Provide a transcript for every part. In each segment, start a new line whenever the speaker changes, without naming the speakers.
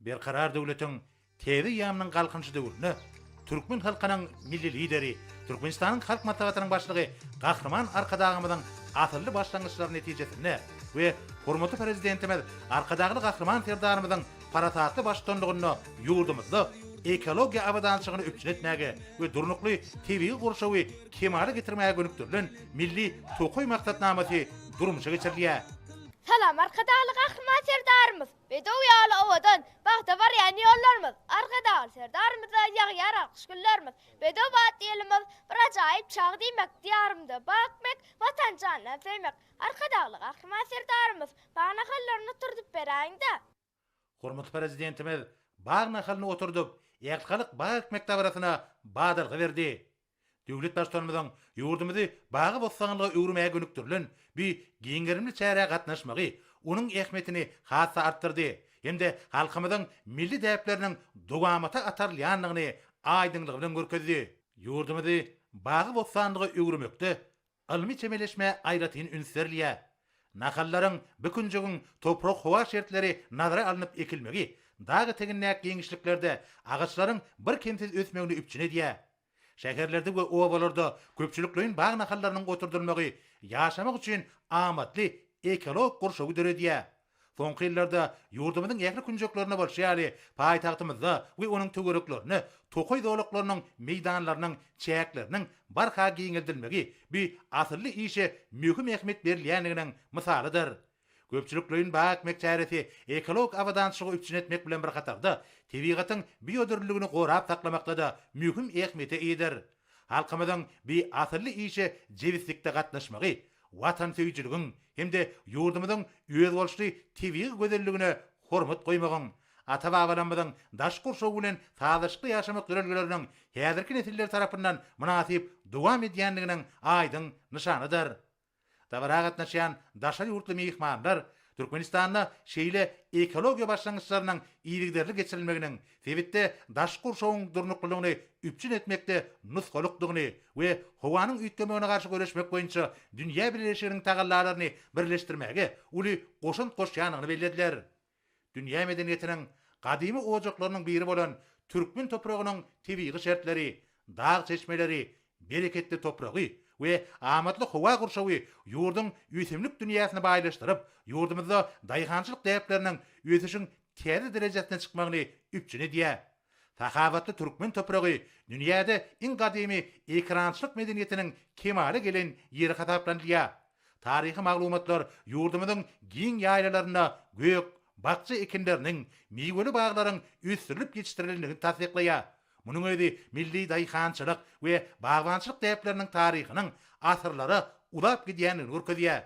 Berkarar döwletiň täze eýýamynyň Galkynyşy döwründe türkmen halkynyň Milli Lideri, Türkmenistanyň Halk Maslahatynyň Başlygy Gahryman Arkadagymyzyň asylly başlangyçlary netijesinde we hormatly Prezidentimiz Arkadagly Gahryman Serdarymyzyň parasatly baştutanlygynda ýurdumyzda ekologiýa abadançylygyny üpjün etmäge we durnukly tebigy gurşawy kemala getirmäge gönükdirilen Milli tokaý maksatnamasy durmuşa geçirilýär.
Salam Arkadagly Gahryman Serdarymyz! Bedew ýaly owadan, bagta barýan ýollarymyz, Arkadagly Serdarymyza ýagýar alkyş güllerimiz. Bedew atly ýylymyz bir ajaýyp çag diýmek, Diýarymda bag ekmek, Watany jandan söýmek. Arkadagly Gahryman Serdarymyz, bag nahallaryny oturdyp beräýiň-dä!
Hormatly Prezidentimiz bag nahalyny oturdyp, ählihalk bag ekmek dabarasyna badalga berdi. Döwlet Baştutanymyzyň ýurdumyzy bagy-bossanlyga öwürmäge gönükdirilen bu giň gerimli çärä gatnaşmagy onuň ähmiýetini has-da artdyrdy hem-de halkymyzyň milli däpleriniň dowamata atarylýandygyny aýdyňlygy bilen görkezdi. Ýurdumyzy bagy-bossanlyga öwürmekde Ylmy çemeleşmä aýratyn üns berilýär. Nahallaryň bu künjegiň toprak-howa şertleri nazara alnyp ekilmegi dag etegindäki giňişliklerde agaçlaryň birkemsiz ösmegini üpjün edýär. Şäherlerde we obalarda köpçülikleýin bag nahallarynyň oturdylmagy ýaşamak üçin amatly ekologik gurşawy döredýär. Soňky ýyllarda ýurdumyzyň ähli künjeklerinde bolşy ýaly, paýtagtymyzda we onuň töwereklerinde tokaý zolaklarynyň meýdanlarynyň çäkleriniň barha giňeldilmegi bu asylly işe möhüm ähmiýet berilýändiginiň mysalydyr. Köpçülikleýin bag ekmek çäresi ekologik abadançylygy üpjün etmek bilen bir hatarda, tebigatyň biodürlüligini gorap saklamakda-da möhüm ähmiýete eýedir. Halkymyzyň bu asylly işe jebislikde gatnaşmagy watansöýüjiligiň hem-de ýurdumyzyň özboluşly tebigy gözelligine hormat goýmagyň, ata-babalarymyzyň daş gurşawy bilen sazlaşykly ýaşamak ýörelgeleriniň häzirki nesiller tarapyndan mynasyp dowam edýändiginiň aýdyň nyşanydyr. Dabara gatnaşýan daşary ýurtly myhmanlar Türkmenistanda şeýle ekologiýa başlangyçlarynyň yzygiderli geçirilmeginiň sebitde daşky gurşawyň durnuklylygyny üpjün etmekde nusgalykdygyny we howanyň üýtgemegine garşy göreşmek boýunça dünýä bileleşiginiň tagallalaryny birleşdirmäge uly goşant goşýandygyny bellediler. Dünýä medeniýetiniň gadymy ojaklarynyň biri bolan türkmen topragynyň tebigy şertleri, dag çeşmeleri, bereketli topragy we amatly howa gurşawy ýurduň ösümlik dünýäsini baýlaşdyryp, ýurdumyzda daýhançylyk däpleriniň ösüşiň täze derejesine çykmagyny üpjün edýär. Sahawatly türkmen topragy dünýäde iň gadymy ekerançylyk medeniýetiniň kemala gelen ýeri hasaplanylýar. Taryhy maglumatlar ýurdumyzyň giň ýaýlalarynda gök, bakja ekinleriniň, miweli baglaryň ösdürilip ýetişdirilendigini tassyklaýar. Munuň özi milli daýhançylyk we bagbançylyk däpleriniň taryhynyň asyrlara uzap gidýändigini görkezýär.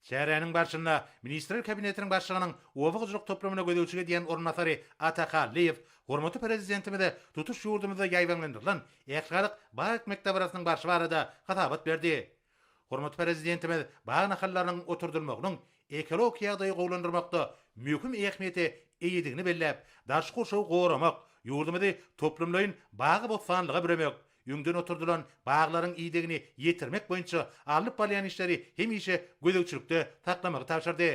Çäräniň barşynda Ministrler Kabinetiniň Başlygynyň oba hojalyk toplumyna gözegçilik edýän orunbasary Ata Hallyýew hormatly Prezidentimize tutuş ýurdumyzda ýaýbaňlandyrylan ählihalk bag ekmek dabarasynyň barşy barada hasabat berdi. Hormatly Prezidentimiz bag nahallarynyň oturdylmagynyň ekologik ýagdaýy gowulandyrmakda möhüm ähmiýete eýedigini belläp, daşky gurşawy goramak, ýurdumyzy toplumlaýyn bagy-bossanlyga büremek, öňden oturdylan baglaryň idegini ýetirmek boýunça alnyp barylýan işleri hemişe gözegçilikde saklamagy tabşyrdy.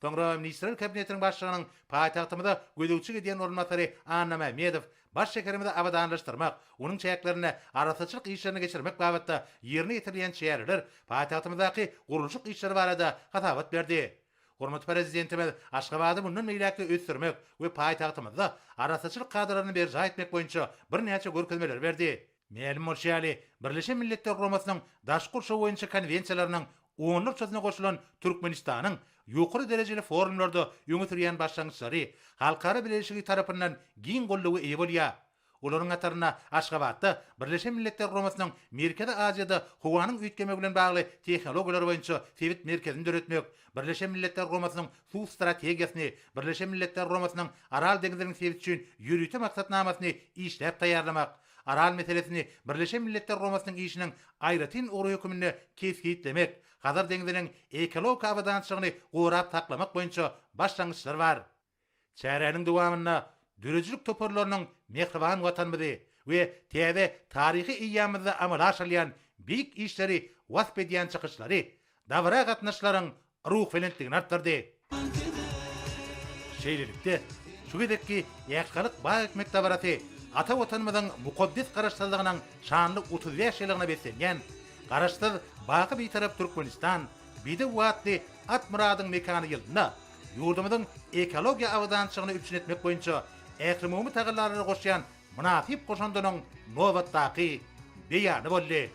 Soňra Ministrler Kabinetiniň Başlygynyň paýtagtymyza gözegçilik edýän orunbasary Anna Mämmedow baş şäherimizi abadanlaşdyrmak, onuň çäklerinde arassaçylyk işlerini geçirmek babatda ýerine ýetirilýän çäreler, paýtagtymyzdaky gurluşyk işleri barada hasabat berdi. Hormatly Prezidentimiz Aşgabady mundan beýläk-de ösdürmek we paýtagtymyzda arassaçylyk kadalaryny berjaý etmek boýunça birnäçe görkezmeleri berdi. Mälim bolşy ýaly, Birleşen Milletler Guramasynyň Daşky gurşaw boýunça konwensiýalarynyň onlarçasyna goşulan Türkmenistanyň ýokary derejeli forumlarda öňe sürýän başlangyçlary halkara bileleşigi tarapyndan giň goldawa eýe bolýar. Olaryň hatarynda Aşgabatda Birleşen Milletler Guramasynyň Merkezi Aziýada howanyň üýtgemegi bilen bagly tehnologiýalar boýunça sebit merkezini döretmek, Birleşen Milletler Guramasynyň Suw strategiýasyny, Birleşen Milletler Guramasynyň Aral deňziniň sebit üçin ýörite maksatnamasyny işläp taýýarlamak, Aral meselesini Birleşen Milletler Guramasynyň işiniň aýratyn ugry höküminde kesgitlemek, Hazar deňziniň ekologik abadançylygyny gorap saklamak boýunça başlangyçlar bar. Çäräniň dowamynda döredijilik toparlarynyň mähriban Watanymyzy we täze taryhy eýýamymyzda amala aşyrylýan beýik işleri wasp edýän çykyşlary dabara gatnaşyjylaryň ruhubelentligini artdyrdy. Şeýlelikde, Şu gezekki ählihalk bag ekmek dabarasy ata Watanymyzyň mukaddes Garaşsyzlygynyň şanly 35 ýyllygyna beslenýän Garaşsyz, baky Bitarap Türkmenistan, Bedew atly at myradyň mekany ýylynda ýurdumyzyň ekologiýa abadançylygyny üpjün etmek boýunça ählumumy tagallalara goşýan mynasyp goşandynyň nobatdaky beýany boldy.